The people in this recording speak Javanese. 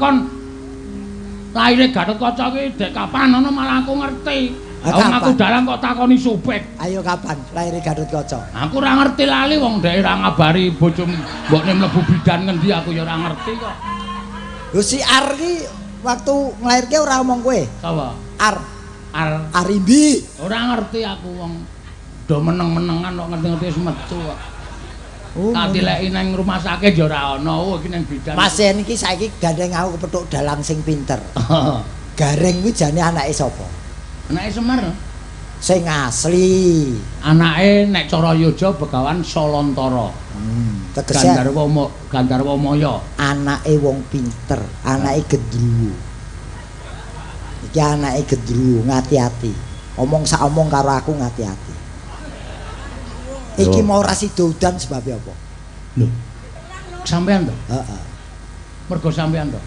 takon laire Gatotkaca ki dek kapan ana malah aku ngerti. Ah, Wong aku kapan? dalang kok takoni supit. Ayo kapan laire Gatotkaca? Aku ora ngerti lali wong dhek ora ngabari bojo mbokne mlebu bidan ngendi aku ya ora ngerti kok. Lho si Ar ki waktu nglairke ora omong kowe. Sapa? Ar Ar Arimbi. Ora ngerti aku wong do meneng-menengan kok ngerti-ngerti wis metu kok. Oh, Tak tileki nang rumah sakit ya ora ana. Oh iki nang bidan. Mas Yen iki saiki gandeng aku kepethuk dalang sing pinter. Gareng kuwi jane anake sapa? Anake Semar. Sing asli. Anake nek cara Yoja Begawan Salantara. Tegese Gandharwa Gandharwa Maya. Anake wong pinter, anake gendruwo. Iki anake gendruwo, ngati-ati. Omong sak omong karo aku ngati-ati. Iki Lho. mau ora sida udan sebabe apa? Lho. Sampean to? Heeh. Mergo sampean to?